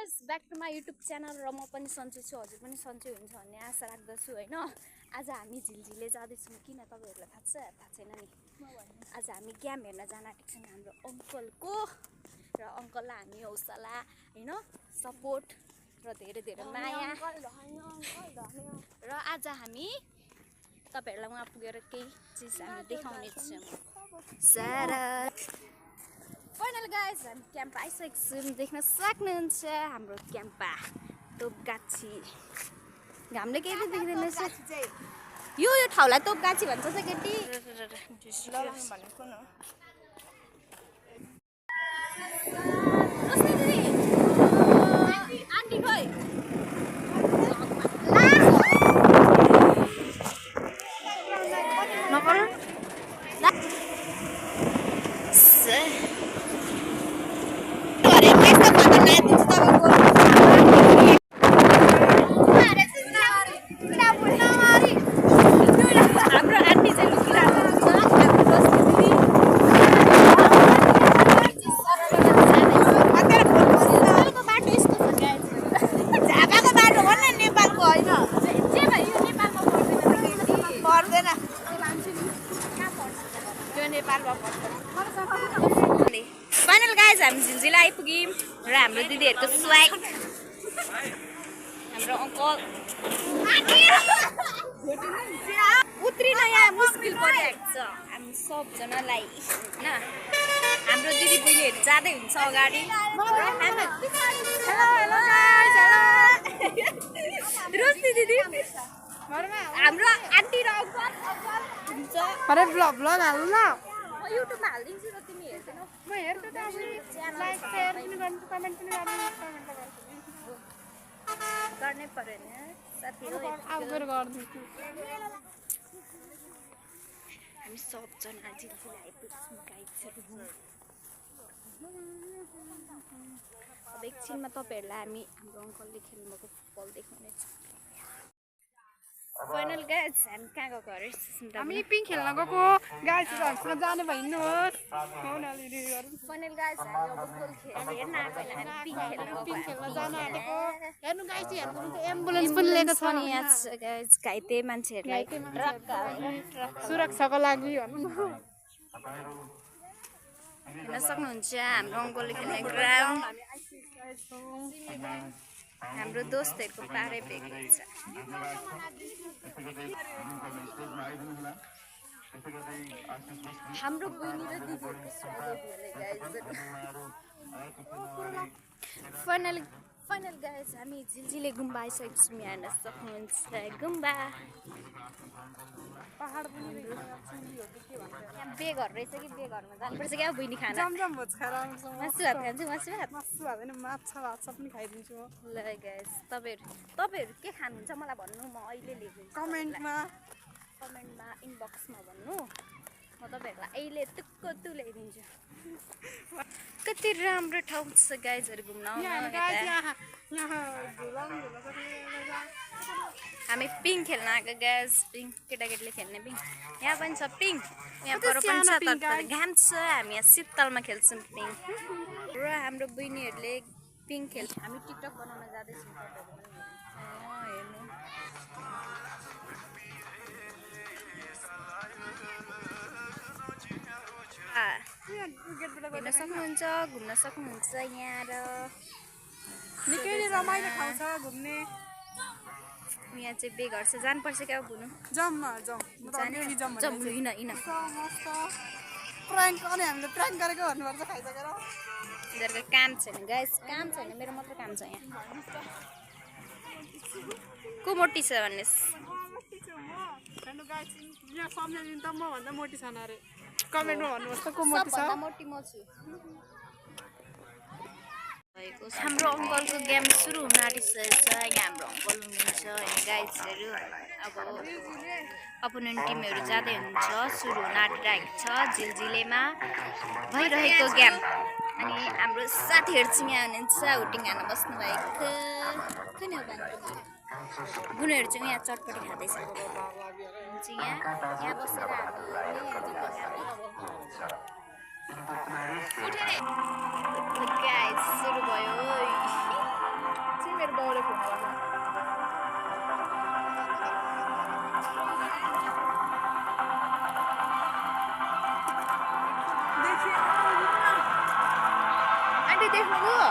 Guys back to my YouTube channel र म पनि सन्चै छु हजुर पनि सन्चै हुन्छ भन्ने आशा राख्दछु हैन। आज हामी झिलझिले जाँदैछौँ किन तपाईहरुलाई थाहा छैन नि। आज हामी गेम हेर्न जान आँटेको छौँ हाम्रो अङ्कलको र अङ्कललाई हामी हौसला हैन सपोर्ट र धेरै धेरै माया र आज हामी तपाईहरुलाई वहाँ पुगेर केही चिज हामी देखाउने छौँ। फाइनल गाइस हामी क्याम्प आइसकेको छौँ देख्न सक्नुहुन्छ हाम्रो क्याम्पा तोपगाछी घामले केही देख्दैन रहेछ यो ठाउँलाई तोपगाछी भन्छ चाहिँ केटी भनेको न आन्टी खोइ फाइनल गाइज हामी झिलझिल आइपुग्यौँ र हाम्रो दिदीहरूको स्वाग हाम्रो अङ्कल उत्रिन यहाँ मुस्किल परिरहेको छ हामी सबजनालाई होइन हाम्रो दिदी बहिनीहरू जाँदै हुन्छ अगाडि रोस्नी दिदी हाम्रो आन्टी र अङ्कल हुन्छ अरे ब्लग हाल्नु न युट्युबमा हालिदिन्छु र तिमी हेर्दैनौ म हेर्छु त लाइक शेयर पनि गर्नु कमेन्ट पनि गर्नु गर्नै पर्यो नि साथीहरु आउटर गर्दिन्छु हामी सबजना झिलझिल आइपुग्छौँ गाइजहरु अब एकछिनमा तपाईहरुलाई हामी हाम्रो अङ्कलले खेल्नुभएको फुटबल देखाउने छौँ। फाइनल गाइज हामी कहाँ गएको अरे हामी पिङ खेल्न गएको गाइजहरुसँग जाने भइनुहोस् फाइनल गाइज हामी अब फुटबल हेर्न आएको हैन पिङ खेल्न जान आएको हेर्नु गाइज हेर्नु एम्बुलेन्स पनि लिएको छ नि यहाँ गाइज घाइते मान्छेहरुलाई सुरक्षाको लागि भन्नु हेर्न सक्नुहुन्छ हाम्रो अङ्कलले खेल्ने ग्राउन्ड हाम्रो दोस्तहरुको पारै भेगेको छ हाम्रो बहिनी र दिदीहरुको स्वागत गाइज फाइनल गाइज हामी झिलझिले गुम्बा आइसकेको छौँ हेर्न सक्नुहुन्छ गुम्बा पहाड पनि बेघर रहेछ कि बेघरमा जानुपर्छ क्या बहिनी खाना जमजम भोज खाएर आउँछ मासु भात खान्छु मासु भात होइन माछा भात पनि खाइदिन्छु ल गाइस तपाईहरु के खानुहुन्छ मलाई भन्नु म अहिले लेखिदिन्छु कमेन्टमा इनबक्समा भन्नु म तपाईहरुलाई अहिले टुक्क ल्याइदिन्छु कति राम्रो ठाउँ छ गाइजहरु घुम्न हामी पिङ खेल्न आएको गाइज पिङ केटाकेटीले खेल्ने पिङ यहाँ पनि छ पिङ यहाँ पर पनि छ तर घाम छ हामी यहाँ शीतलमा खेल्छौँ पिङ र हाम्रो बहिनीहरूले पिङ खेल्छ हामी टिकटक बनाउन जाँदैछौँ हेर्नु हेर्न सक्नुहुन्छ घुम्न सक्नुहुन्छ यहाँ र निकै रमाइलो ठाउँ छ घुम्ने यहाँ चाहिँ बेघर छ जानुपर्छ क्या घुम्नु प्राङ्क गर्ने हामीले प्राङ्क गरेको भन्नुपर्छ खाइसकेर यिनीहरूको काम छैन गाइस काम छैन मेरो मात्र काम छ यहाँ को मोटी छ भन्ने यहाँ सम्झिदिनु त म भन्दा मोटी छैन अरे कमेन्टमा भन्नुहोस् त को मोटी छ मोटी म छु हाम्रो अङ्कलको गेम सुरु हुन आँटिसकेको छ यहाँ हाम्रो अङ्कल हुनुहुन्छ होइन गाइजहरू अब अपोनेन्ट टिमहरू जाँदै हुन्छ सुरु हुन आँटिरहेको छ झिलझिलेमा भइरहेको गेम अनि हाम्रो साथीहरू चाहिँ यहाँ हुनुहुन्छ हुटिङ हान्न बस्नु भएको बुनुहरू चाहिँ यहाँ चटपटी खाँदैछ यहाँ बसेर गाइस सुरु भयो देख्नुभयो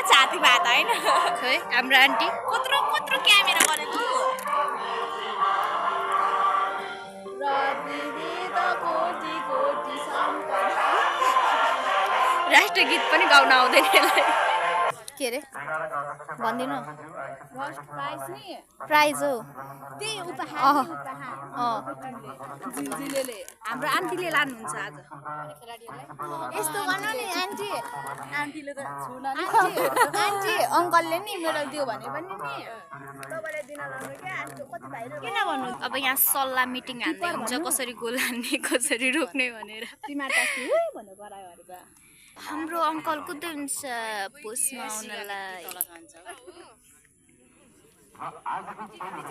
छाती भात होइन खै हाम्रो आन्टी कत्रो कत्रो क्यामेरा गरेको राष्ट्रिय गीत पनि गाउन आउँदैन यसलाई के अरे भन्दिनु प्राइज हो त्यही उपहार हाम्रो आन्टीले लानुहुन्छ आज यस्तो गर्नु नि आन्टी आन्टीले त आन्टी अङ्कलले नि मेरो दियो भने पनि नि तपाईँलाई दिन लानु क्या आन्टी कति भाइरल किन भन्नु अब यहाँ सल्लाह मिटिङ हान्दै हुन्छ कसरी गोल हान्ने कसरी रोक्ने भनेर भन्नु गरायो अरे बा हाम्रो अङ्कल कुद्दै हुन्छ पोस्टमा आउनलाई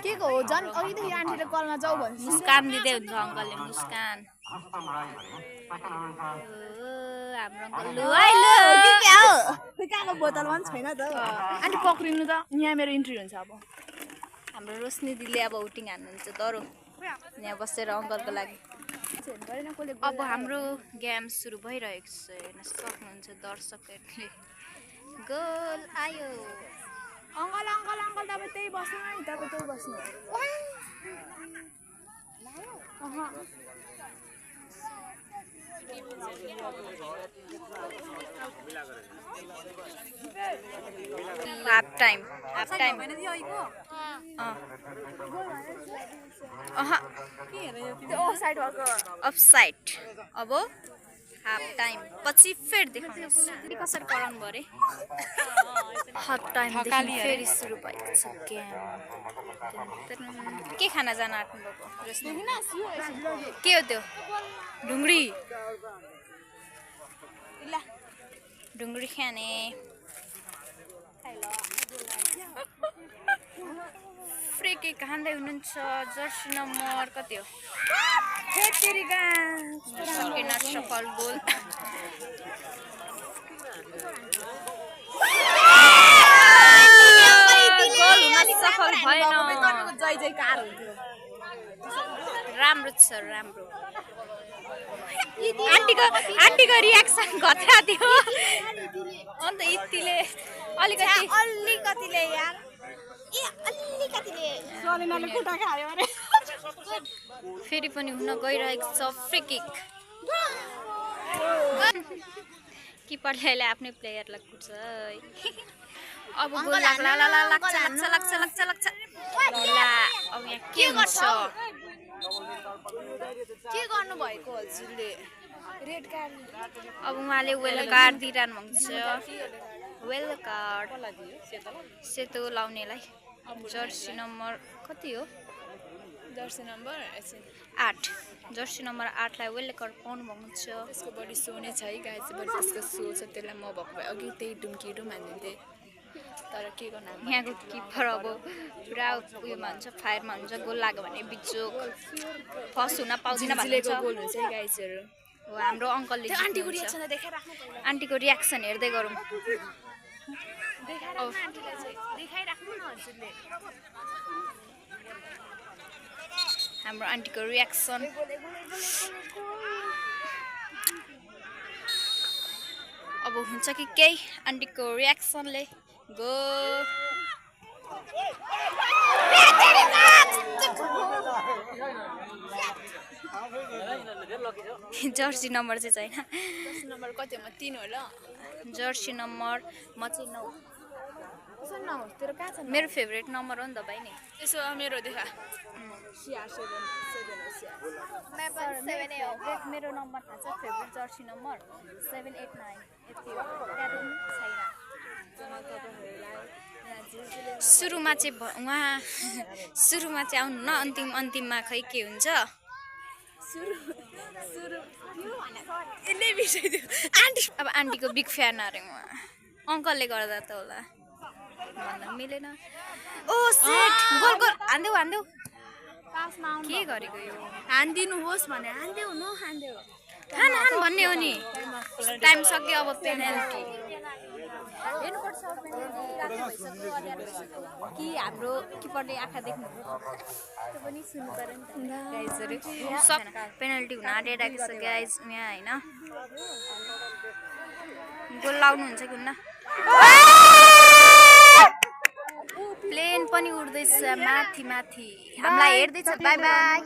के को हो झन् अघिदेखि आन्टीले कलमा जाऊ भन्छ मुस्कान दिँदै हुन्छ अङ्कलले मुस्कान हाम्रो अङ्कल लु है लु कहाँको बोतलमा पनि छैन त आन्टी पक्रिनु त यहाँ मेरो इन्ट्री हुन्छ अब हाम्रो रोशनी दिदीले अब हुटिङ हान्नुहुन्छ दरो यहाँ बसेर अङ्कलको लागि अब हाम्रो गेम सुरु भइरहेको छ हेर्न सक्नुहुन्छ दर्शकहरूले गोल आयो अङ्कल अङ्कल अङ्कल तपाईँ त्यही बस्नु नि तपाईँ त्यही बस्नु हाफ टाइम अफसाइड अब हाफ टाइम पछि फेरि देखाउनुहोस् कसरी कराउनु भयो अरे हाफ टाइमदेखि फेरि सुरु भएको छ गेम के खाना जान आँट्नु भएको के हो त्यो ढुङ्ग्री खाने फ्री किक हान्दै हुनुहुन्छ जर्सी नम्बर कति हो सकेन सफल गोल गोल हुन सफल भएन जय जयकार हुन्थ्यो राम्रो छ राम्रो आन्टीको रियाक्सन घट्रा थियो अन्त यतिले अलिकतिले यार सलिनाले खुट्टा खायो अरे फेरि पनि हुन गइरहेको छ फ्री किक किपरले अहिले आफ्नै प्लेयरलाई कुट्छ अब गोल लाग्छ ला अब यहाँ के हुन्छ के गर्नु भएको हजुरले रेड कार्ड अब उहाँले वेल कार्ड दिइरहनु भएको छ वेल कार्ड सेतो लाउनेलाई जर्सी नम्बर कति हो जर्सी नम्बर 8 जर्सी नम्बर 8 लाई वेल कार्ड पाउनु भएको छ त्यसको बडी सो नै छ है गाइस बडी त्यसको सो छ त्यसलाई म भएको भए अघि त्यही डुम्कीहरू मानिदिन्थे तर के गर्नु यहाँको किपर अब पुरा उयोमा हुन्छ फायरमा हुन्छ गोल लाग्यो भने बिचोक फर्स्ट हुन पाउँदैन भन्नेको गोल हुन्छ है गाइसहरु हो हाम्रो अङ्कलले आन्टीको रियाक्सन देखाइराख्नु पर्यो आन्टीको रियाक्सन हेर्दै गरौँ देखाइराख्नु न हजुरले हाम्रो आन्टीको रियाक्सन अब हुन्छ कि केही आन्टीको रियाक्सनले गो जर्सी नम्बर चाहिँ छैन जर्सी नम्बर कति हो म 3 होला जर्सी नम्बर म चाहिँ 9 तेरो कहाँ छ मेरो फेभरेट नम्बर हो नि त भाइ नि यसो मेरो देखा मेरो नम्बर थाहा छ फेभरेट जर्सी नम्बर 789 यति हो सुरुमा चाहिँ उहाँ सुरुमा चाहिँ आउनु न अन्तिममा खै के हुन्छ अब आन्टीको बिग फ्यान अरे उहाँ अङ्कलले गर्दा त होला भन्न मिलेन ओ सेट गोल गोल हान्देऊ पासमा आउनु के गरेको यो हान्दिनु होस् भने हान्देऊ न हान्देऊ खान भन्ने हो नि टाइम सक्यो अब पेनल्टी हेर्नुपर्छ पेनल्टी रातो भइसक्यो अँध्यारो भइसक्यो कि हाम्रो किपरले आँखा देख्नु त्यो पनि सुन्नु पर्यो नि त गाइजहरू पेनल्टी हुन आँटिरहेको छ गाइज यहाँ होइन गोल लाउनुहुन्छ कि हुन्न प्लेन पनि उड्दैछ माथि माथि हामीलाई हेर्दैछ by by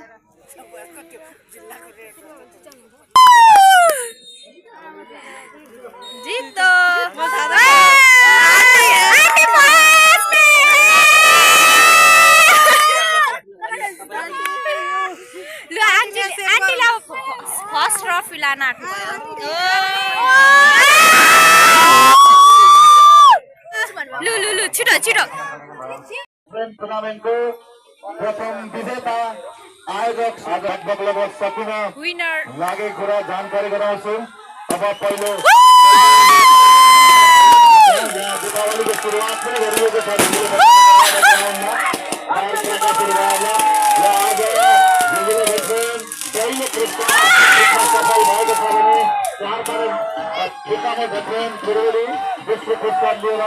Jitto आन्टीलाई first trophy लान आँट्नु भयो लु छिटो छिटो टुर्नामेन्टको प्रथम विजेता आयोजक लगभग सकिन विनर लागेको कुरा जानकारी गराउँछु अब पहिलो दीपावलीको सुरुवात पनि गरिएको छ पहिलो पुरस्कार सफल भएको छ भने 4 भेटरेन पूर्वी विश्व पुरस्कार लिएर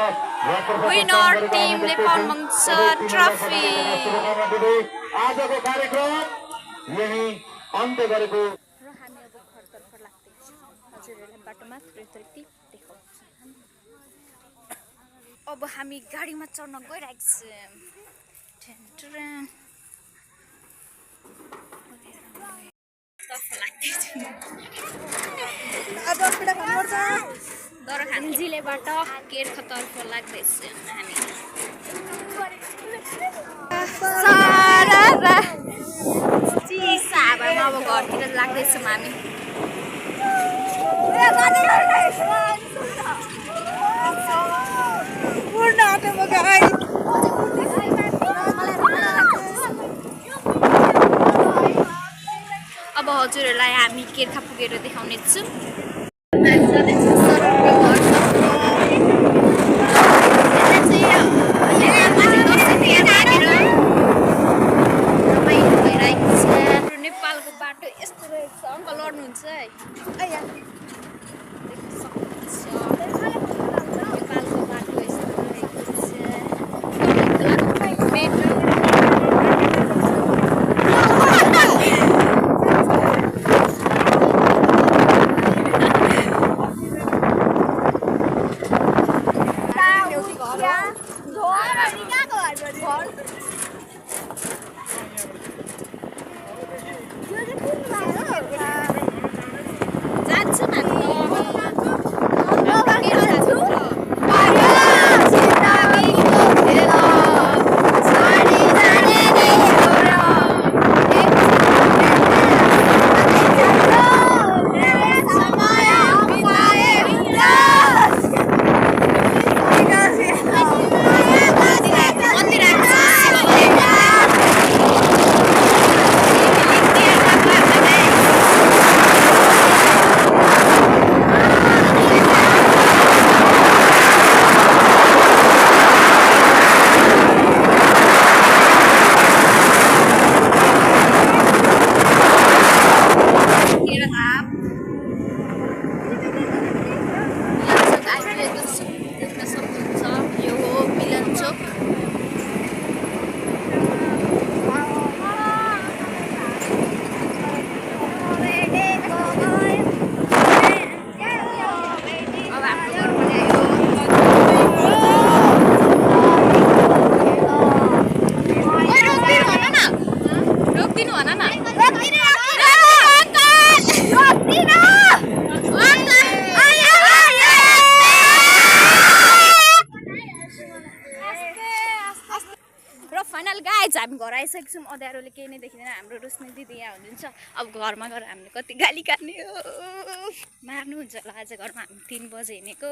विनर टिमले पाउनुहुन्छ ट्रफी आजको कार्यक्रम यही अन्त्य गरेको र हामी अब घरतर्फ लाग्दैछौँ हजुरहरूलाई बाटोमा थोरै टिप देखाउँछु अब हामी गाडीमा चढ्न गइरहेको छौँ जिलेबाट केरखतर्फ लाग्दैछ हामी चिसा हावामा अब घरतिर लाग्दैछौँ हामी अब हजुरहरूलाई हामी केरखा पुगेर देखाउनेछौँ नेपालको बाटो यस्तो रहेछ अङ्कल लड्नुहुन्छ है नेपालको बाटो यस्तो रहेको हामी घर आइसकेको छौँ अँध्यारोले केही नै देखिँदैन हाम्रो रोशनी दिदी यहाँ हुनुहुन्छ अब घरमा गएर हामीले कति गाली काट्ने हो मार्नुहुन्छ होला आज घरमा हामी 3 बजे हिँडेको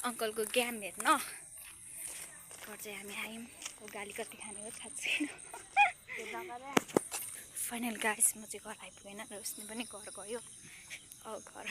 अङ्कलको गेम हेर्न घर चाहिँ हामी आयौँ गाली कति खाने हो थाहा छैन फाइनल गाइस म चाहिँ घर आइपुगेन रोशनी पनि घर गयो अब घर